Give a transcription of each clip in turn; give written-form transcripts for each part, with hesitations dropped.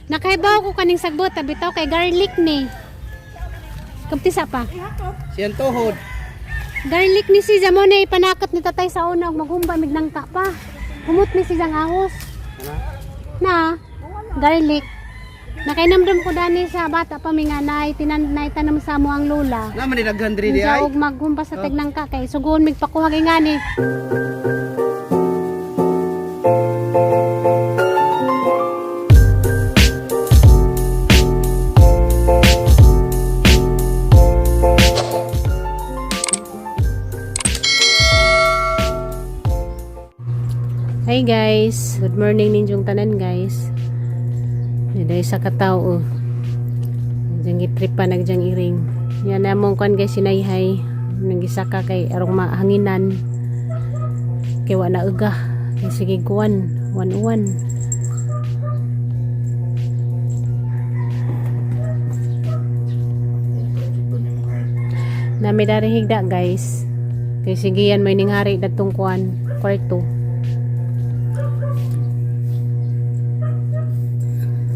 Nakaibaw ko kaning sagbot, bitaw kay garlic ni. Kaptisa pa. Siyang tuhod. Garlic ni si mo na ipanakot ni tatay sa una ug maghumba mignangka pa. Humot ni si ang ahos. Na garlic. Nakainamdam ko dani sa bata pa mi nga naay tinan naay tanom sa mo ang lola. Naman ni daghan diri di Unsa ay. og maghumba sa tignangka kay sugon mig pakuha kay ngani. Hi guys, good morning ninyong tanan guys. Niday sa katao. Oh. Diyan gitrip pa nagdyang iring. Yan among kuan guys sinayhay. Nagisaka kay arong mahanginan. Kay wa na uga. Kay sige kuan, wan-uwan. Nami dari higda guys. Kay sige yan may ninghari datong kuan kwarto.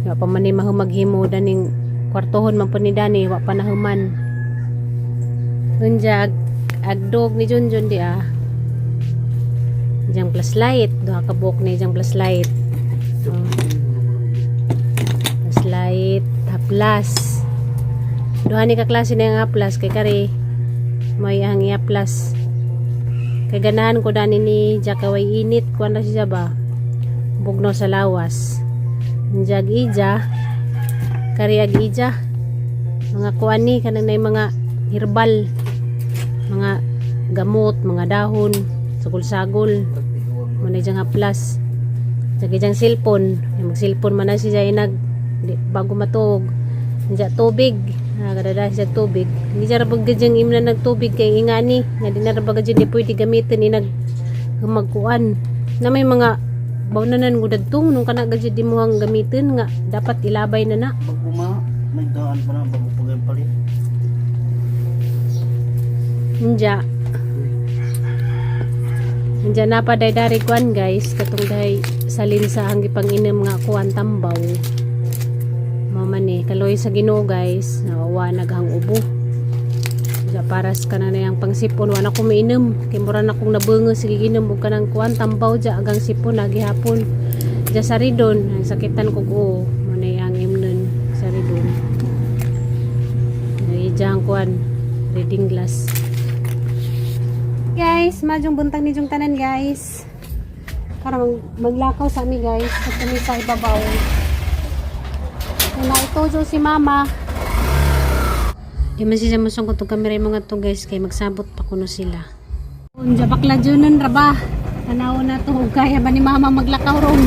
Wa pa man ni mahumaghimo daning kwartohon man po ni Dani, wa pa nahuman. Unja agdog ni Junjun di ah. Diyang flashlight, duha ka buok ni diyang flashlight. Oh. Flashlight, haplas. Duha ni ka klase na nga haplas kay kari may ang haplas. Kay ganahan ko dani ni Jack kay init kuan ra siya ba. Bugno sa lawas. Njag ija, kari ag ija. Mga kuan ni kanang nay mga herbal, mga gamot, mga dahon, sagol-sagol. Muna diyang haplas. Tsaka diyang cellphone. Yung mag-cellphone man na siya inag di, bago matuog. Diya tubig. Ah, kadada siya tubig. Hindi siya rabag diyang imna nagtubig kay ingani. Nga di na rabag diyang di pwede gamitin inag humagkuan. Na may mga baunanan gudadtong nung kana gadyo di mo ang gamitin nga dapat ilabay na na. Bago ma, may daan pa na bago pa ganyan palit. Nja. Nja na pa day dari kuan guys, katong day salin sa ang gipang-inom nga kuan tambaw. Mama ni kaloy sa Ginoo guys, nawawa naghang ubo. Nja paras ka na niyang pangsipon wa na ko miinom kay mura na kong nabungo sige ginom og kanang kuan tambaw ja agang sipon na gihapon. Ja sa ridon, ang sakitan ko ko mo na ang imnon sa ridon. Ay ang kuan reading glass. Guys, madyong buntag ni Jung tanan guys. Para maglakaw sa ami guys, at kami sa ibabaw. Na ito si mama. Di man siya masungkot og kamera yung mga to guys kay magsabot pa kuno sila. Unja bakla junon ra ba? Tanaw na to ug kaya ba ni mama maglakaw ron?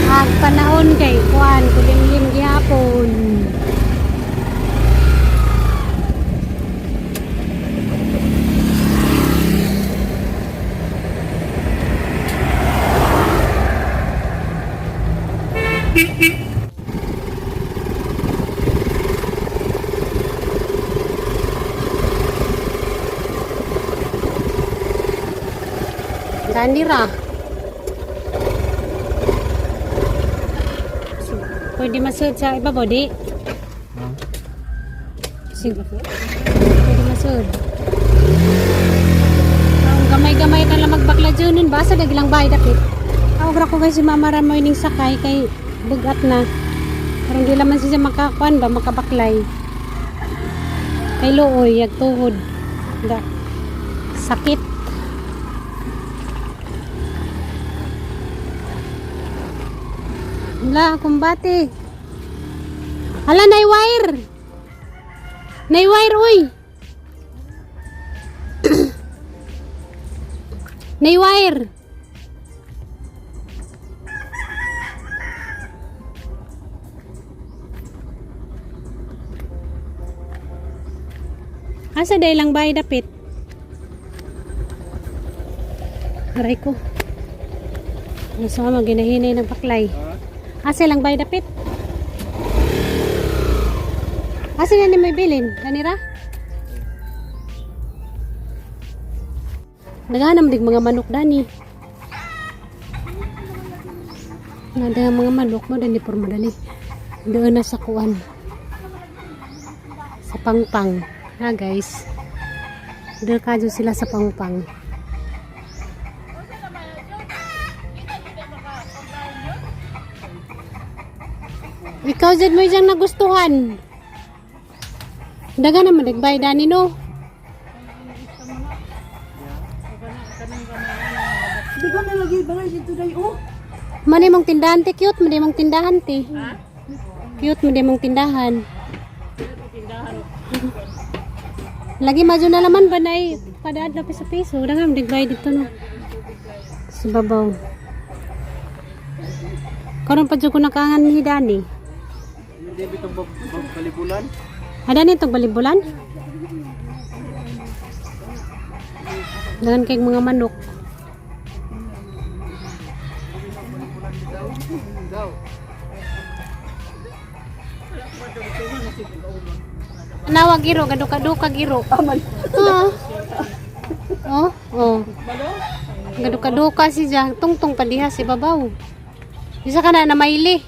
Ag panahon kay kuan kulimlim gihapon. Dani ra. So, pwede masud sa ibabaw di? Sige. Pwede masud. Ang gamay-gamay ka lang magbakla dyan nun. Basta dagilang bahay dapit. Ako ko guys si mama ra mo ining sakay kay bugat na. Parang di laman siya makakuan ba makabaklay. Kay luoy, yag tuhod. Da. Sakit. Wala, kumbate. Hala, nay wire. Nay wire, uy. Nay wire. Asa day lang bahay dapit? Aray ko. Nasa mga ginahinay ng paklay. Asa lang bay dapit? Asa na ni may bilin? Kanira? Naghanam dig mga manok dani. Nada ang mga manok mo dani porma dani. Doon na sa kuan. Sa pangpang. Ha guys. Doon ka dyan sila sa pangpang. Ikaw dyan mo dyan nagustuhan. Daga naman nagbay dani no. Di ko na lagi balay dito day oh. Mani mong tindahan ti cute, mani mong tindahan ti. Cute mani mong tindahan. Lagi madyo na laman ba nay kada adlaw piso-piso. Daghan digbay dito no. Sa babaw. Karon pa jud ko nakaangan ni Dani. Hindi bitong bab bab kalibulan. Ada ni itong balibulan? Daghan kay mga manok. Nawag giro, gaduka-duka giro. Aman. Ah. Oh, oh. Gaduka-duka si Jack. Tungtong pa diha si babaw. Isa ka na maili.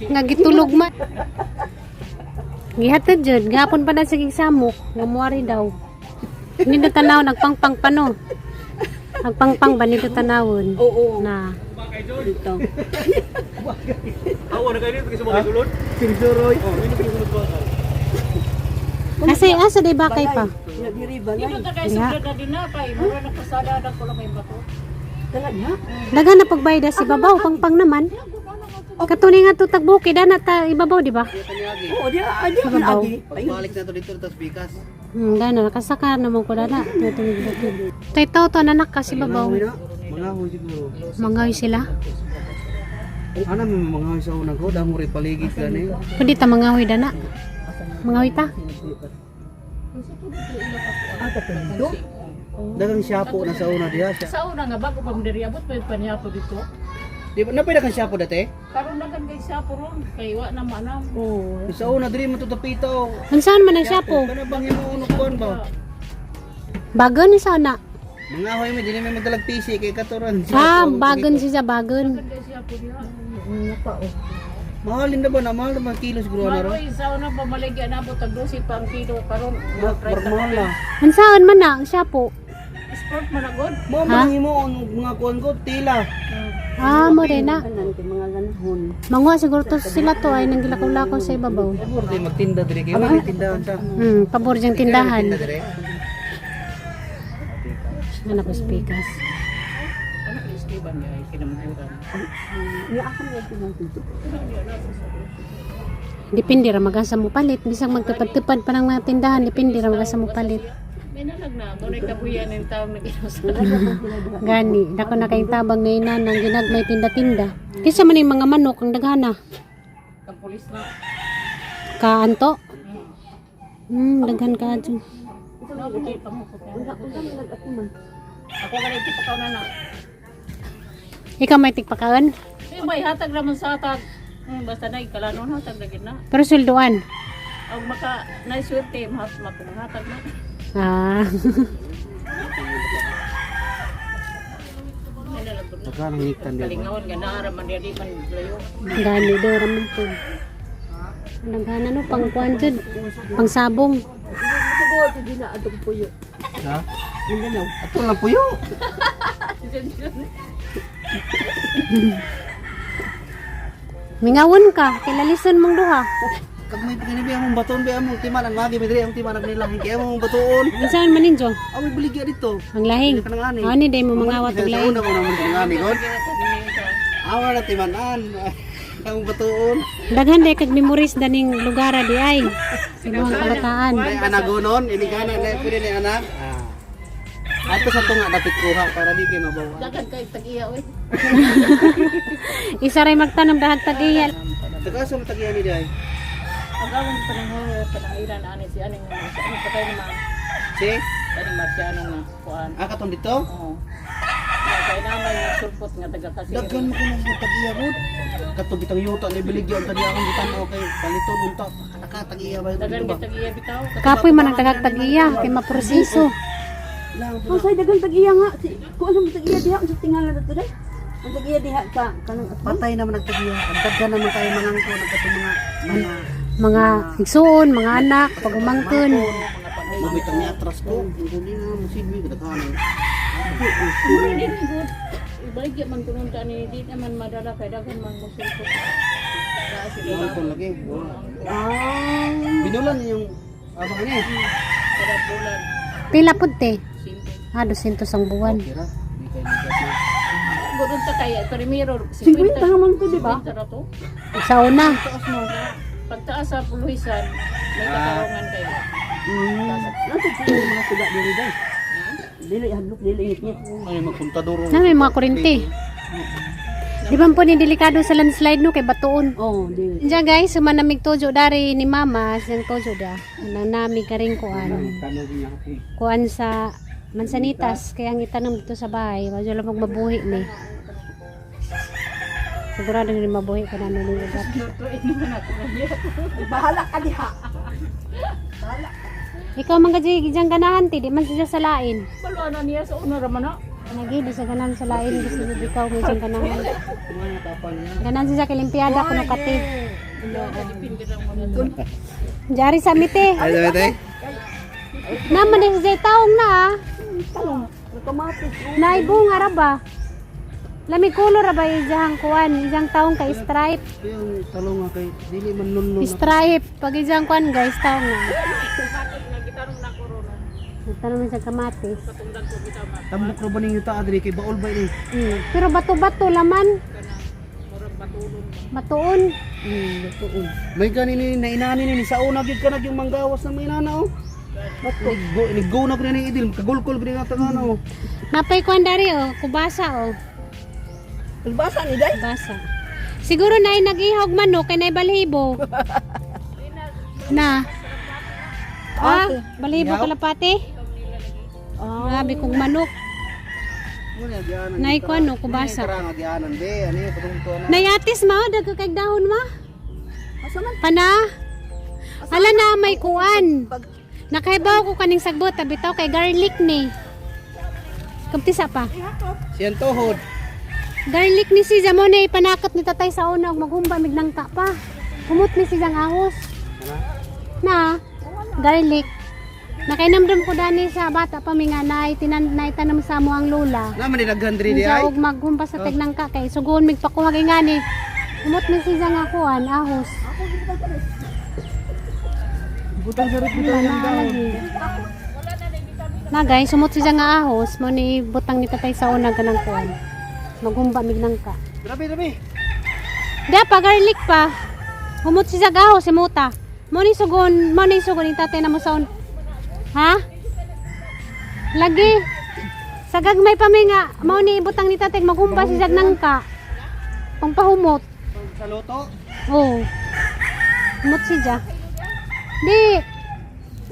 Nga gitulog man. Gihatod jud, gahapon pa na sa samok, nga muari daw. Nindot tanaw nagpangpang pa no. Nagpangpang ba nindot tanawon? Oo. Na. Dito. Awa na kayo dito kasi mga sulod. Sinsuroy. Oh, hindi kayo sulod ba? Kasi asa day bakay pa? Ya diri balay. Diha. Talaga? Daghan na pagbayad si babaw, pangpang naman. Katuni nga to tagbukid ana ta ibabaw di ba? Oo, di adi man Babaw. agi. Pagbalik na to dito tapos bikas. Dana nakasaka naman ko dana. Tutungig bukid. Tay tao to nanak ka si babaw. Mga ho siguro. Mangaw sila. Ana may mga ho sa unang ko damo rin paligid gani. Pwede ta mangahoy dana. Mangahoy ta. Dagang siyapo na sa una diha siya. Sa una nga bago pa diri abot pa panyapo dito. Di ba napay dagang siyapo dati? Karon na kan kay siya ron kay wa na manam. Oo. Sa una diri mo tutapito. Unsaan man ang siyapo? Kana bang imo uno kuan ba? Bagon ni sana. Mga hoy mi dili may magdalag PC kay katuran. Ah, bagon siya bagon. Mahalin na ba na mahal na ba kilo siguro na ro? Maroy sa una pamaligya na abot tag 12 pa ang kilo karon. Mahal na. Unsaan man na ang siyapo? Sport man na god. Mo man imo ang mga kuan ko tila. Ah, mo rin na. Kanan kay mga ganhon. Manguha siguro to sila to ay nanggilakaw-lakaw sa ibabaw. Pabor di magtinda diri kay wala tindahan sa. Pabor diyang tindahan. Tinda diri. Ano ko speakers. Ano kay Esteban ay kinamhuran. Nga ako nga dito. Depende ra magasa mo palit. Bisag magtupad-tupad pa ng mga tindahan, depende ra magasa mo palit. May nalag na mo na kabuyan ng taong nag-inos. Gani, dako na kayong tabang na ina nang ginagmay tinda-tinda. Kaysa man yung mga manok ang daghana. Ang pulis na. Kaanto. Daghan ka dyan. No, di pa mo ko. Ako ka na pakaw na na. Ikaw may tigpakaon, Eh, may hatag raman sa hatag. Basta na ikalanon hatag na gid na. pero sweldoan. Ang maka naiswerte mahat makumhatag na. Ah, May nalag na. Pagka nang hiktan di ba? Kalingawan nga naara man diri man layo. gani daw raman po. Ang daghana no, pang kuan jud, pang sabong. Siguro di na adong puyo. Ha? Mindanao. Ato lang puyo. Mingawon ka, kilalison mong duha. Kag may pagkanibi among baton ba among timan ang magi mi diri ang timan ang nilang kay among batuon. Unsaon man ninyo? Amoy baligya dito. Ang lahing. Kanang ani. Ani day mo mangawat og Sa lahing. una ko naman kanang ani god. Awa na timanan. Ang batuon. Daghan day kag memories daning lugar di ay. Sa mga kabataan. May anagonon, iligana na pwede ni anak. Ah. Ato sa tunga dapat kuha para di kay mabawa. Dagan kay tag-iya oy. Isa ray magtanom dahag tagiya. Taga sa matagian ni day. Ang awon panahon panairan ani si aning sa ano patay naman. Si, Aning Marciano nga kuan. ah katong dito. Oo. Na kay naman yung sulpot nga taga kasi. Daghan mo kuno mo tagiya god. Katong bitang yuta ni baligya ang tadi akong gitan-aw kay paliton unta. Naka tagiya ba Dagan dito ba? kay tag-iya bitaw. Kapoy man ang tagag tagiya kay maproseso. Lang Ang say dagang tag-iya nga. Si kuan sa tag-iya diha sa tingala dito day. Ang tagiya diha sa kanang atbang. Patay naman nagtagiya. Ang daghan naman kayo mangangko nagkatong mga mga Mga igsuon, mga anak, pag umangkon. Mabitang ni atras ko. Hindi na musilbi kadaghanan. Mura din good. Ibaligya man kuno ta ni di naman madala kay daghan man mo sulpot. Mangangkon lagi. Ah. Binulan yung abang niya. Kada bulan Pila pud te? simple. Ah, 200 ang buwan. Okay ra. Di kayo nagkat. Gudun ta kay primero 50 naman to, di ba? 50 ra to. Sa una. Pagtaas sa puluhisan, may katarungan kayo. Nasa sila yung mga suga dili day. Dili hadlok dili ngit. Ay magkontador. Na may mga kurente. Di ba po ni delikado sa landslide no kay batuon. Oh, dili. Diyan guys, sumanamig tojo dari ni mama, siyang tojo da. Nanamig ka rin kuan. Kuan sa mansanitas, kaya ang itanom dito sa bahay, wadyo lang magmabuhi ni. Sigurado hindi mabuhi ka namin ni ugat. Bahala ka diha. Ikaw mga gaji, diyang ganahan ti, di man siya sa lain. Balo na niya sa una ra man na. Nagi, di sa ganahan sa lain, gusto niya ikaw mo diyang ganahan. Ganahan siya kay Limpiada, kuno kati. Jari sa mite. Ay, dami Naman na siya taong na ah. Talong, kamatis. Nay bunga ra ba? Lami kulo ra ba ijang kuan, ijang taong kay stripe. Yung talong nga kay dili man lunlun. Stripe pag ijang kuan guys taong nga. Nagtanong man siya kamatis. Tambok ra ba ning yuta adri kay baol ba ini? Pero bato-bato laman. Batuon. Batuon. May gani ni nainani ni sa una gyud ka nag yung manggawas ng mga inana oh. Bato. Ni go na gud ni idil kagulkol gud nga tangana oh. Napay kuan dari oh, kubasa oh. Palbasa ni day. Kubasa. Siguro na ay nag-ihog manok kay nay balhibo. Na. Ah, balhibo kalapati. Grabe kong manok. Muna gianan. Nay kuan no, kubasa. Tara nga gianan be, ani patong to na. Nayatis ma, dagka kay dahon ma. Asa man? Pana. Ala na may kuan. Nakaibaw ko kaning sagbot, bitaw kay garlic ni. Kamtisa pa. Siyan tuhod. Garlic ni si Jamo na ipanakot ni tatay sa una ug maghumba mignangka pa. Humot ni si Jang ahos. Na garlic. Nakainamdam ko dani sa bata pa mi nga naay tinan naitanom sa mo ang lola. Naman ni daghan diri di Unsa ay. og maghumba sa tignangka kay sugon mig pakuha kay ngani. Humot ni si Jang akuan ahos. Butang sa butang Wala na lagi. Na guys, sumot siya nga ahos, mo ni butang ni tatay sa una ganang kuan. Maghumba mignangka. Grabe grabe. Da pa garlic pa. Humot siya sa ahos si muta. Mo ni sugon ni tatay na mo sa un. Ha? Lagi. Sa gagmay pa mi nga, mao ni ibutang ni tatay maghumba siya nangka. Pangpahumot. Sa luto. Oh. Humot siya. Di,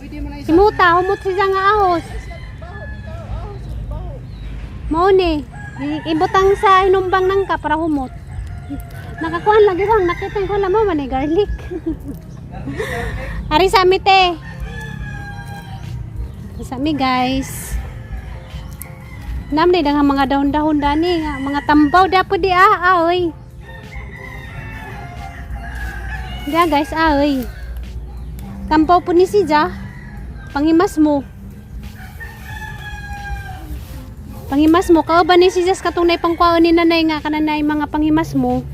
Pwede man na si Muta, humot siya nga ahos. Mao ni, ibutang sa inumbang nangka para humot. Nakakuan lagi ko, nakita ko lang mo man eh, garlic. Ari sa ami te. Ari sa ami guys. Nam ni dang mga dahon-dahon dani, nga, mga tambaw dapat di ah, oy. Diya guys, ah, oy. Tambaw po ni si Ja. Pangimas mo. Pangimas mo. Kauban ni si Jas katong nay pangkuwaon ni nanay nga kananay mga pangimas mo.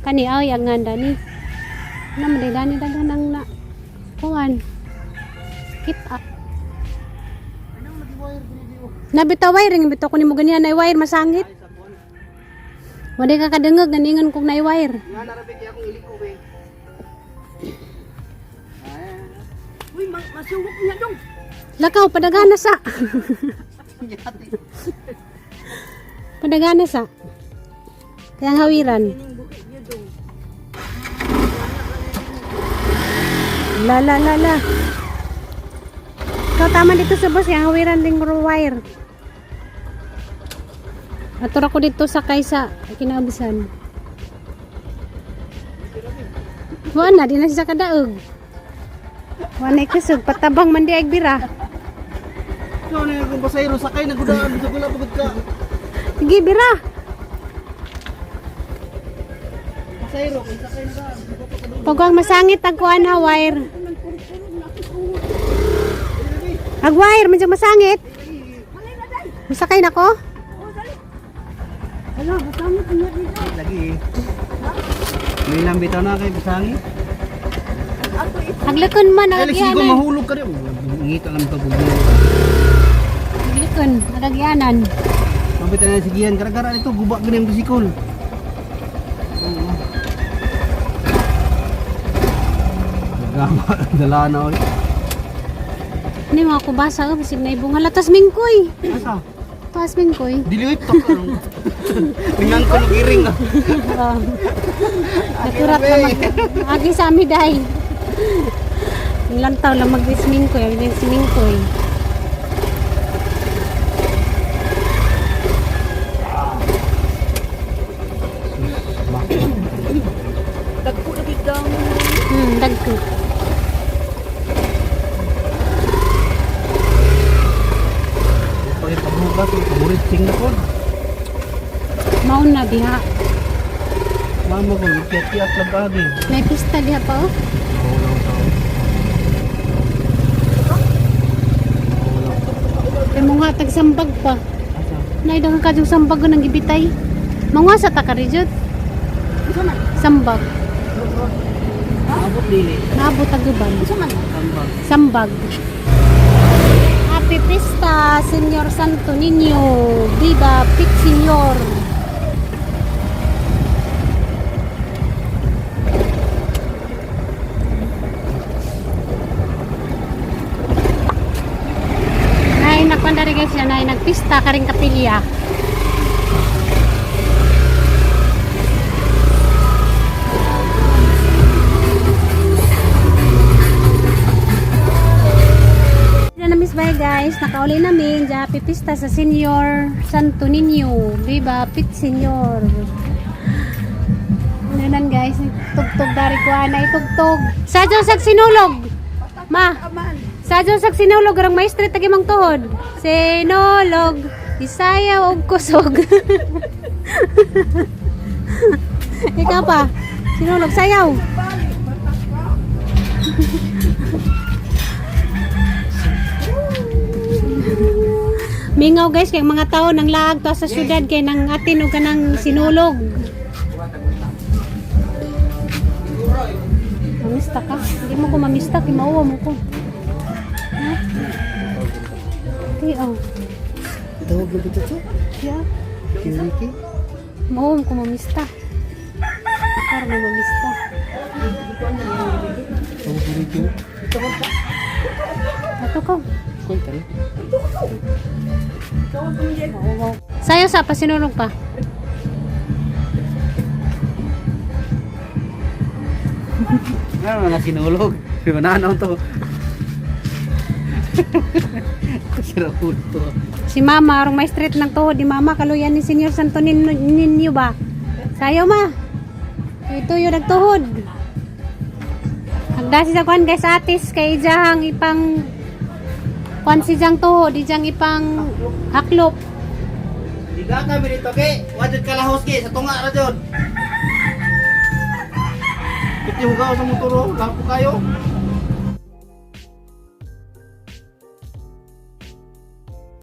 Kani ay ang nganda ni. Naman day dani daghan ang na kuan. Kita. Nabitaw wiring bitaw ko nimo ganihan ay wire masangit. Wala ka kadungog ganingon kog nay wire. Nga narabi kay akong iliko be. Uy, masuwok niya dong. Lakaw padagana sa. Padagana sa. Kaya ang hawiran. La la la la. Ikaw tama dito sa bus, kaya ang hawiran ding wire. Atura ko dito sa kaysa kinaabisan. Wala na, di na siya kadaog. Wala kusog, patabang man di ay bira. Ikaw na akong pasayro sakay nagudaan sa gula pagod ka. Sige, bira. Cairo, kung sakay na ka. Pagwang masangit ang kuan ha, wire. Ag wire, medyo masangit. Masakay na ko? Hala, masangit niya dito. Lagi. May lambitaw na kay basangi. Aglakon man, Ay, lagi ko agyanan. mahulog ka rin. Ngita lang pagugulong. Aglakon, agyanan. Mabit na sigihan. Gara-gara ito, guba ganyan yung bisikol. Oo. Nagama, dala na ulit. Ano yung mga kubasa, oh, bisig na ibong hala. Tas mingkoy. Asa? Taas mingkoy. Dili ito. Tingnan ko ng iring. Oh. Nakurat na mag... Agi sa ami dahi. Ilang taon lang mag-ismingkoy. Ang yung simingkoy. Dagko na gid damo. Dagko. Pagpabukas, paborit sing na po. Mauna na diha. Mama ko, kiyat-kiyat lang agi. May pista diha pa oh. Kay mga tagsambag pa. Asa? Nay daghan ka yung sambag nang gibitay. Mga sa takari jud. Unsa man? Sambag. Abot dili. Naabot ang guban. Unsa man? Tambag. Sambag. Happy Pista, Senyor Santo Niño. Viva Pit Senyor. Nay, nagpandari guys yan. Nay, nagpista karing kapilya. Na namis bye guys, nakauli namin sa Happy Pista sa Senior Santo Niño. Viva Pit Senior. Ano nan guys, tugtog dari ko ana itugtog. Sadyo sag sinulog. Ma. Sadyo sag sinulog rang maestre tagi mang tuhod. Sinulog, isayaw og kusog. Ikaw pa. Sinulog sayaw. Mingaw guys kay mga tao nang laag to sa syudad kay nang atin og kanang sinulog. Mamista ka. Hindi mo ko mamista kay mauwa mo ko. Ha? Di oh. Tawag na dito to. Yeah. Kiriki. Mauwa mo ko mamista. Para mo mamista. Tawag Kiriki. Ato ko. Kuy, tara. Mauwa. Sayo sa pa sinulog pa. Ano na sinulog? Di ba na to? Sira ulo to. Si mama, arong may street ng tuhod ni mama, kaluyan ni Senyor Santo Ninyo ba? Sayo ma. Ito yun nagtuhod. Hagdasi sa kuan guys atis kay ijahang ipang kuan si jang tuhod, ijang ipang haklop. Diga kami dito ke. Wajud kalahos ke sa tunga ra jud. Piti hugaw sa motor oh, lapo kayo.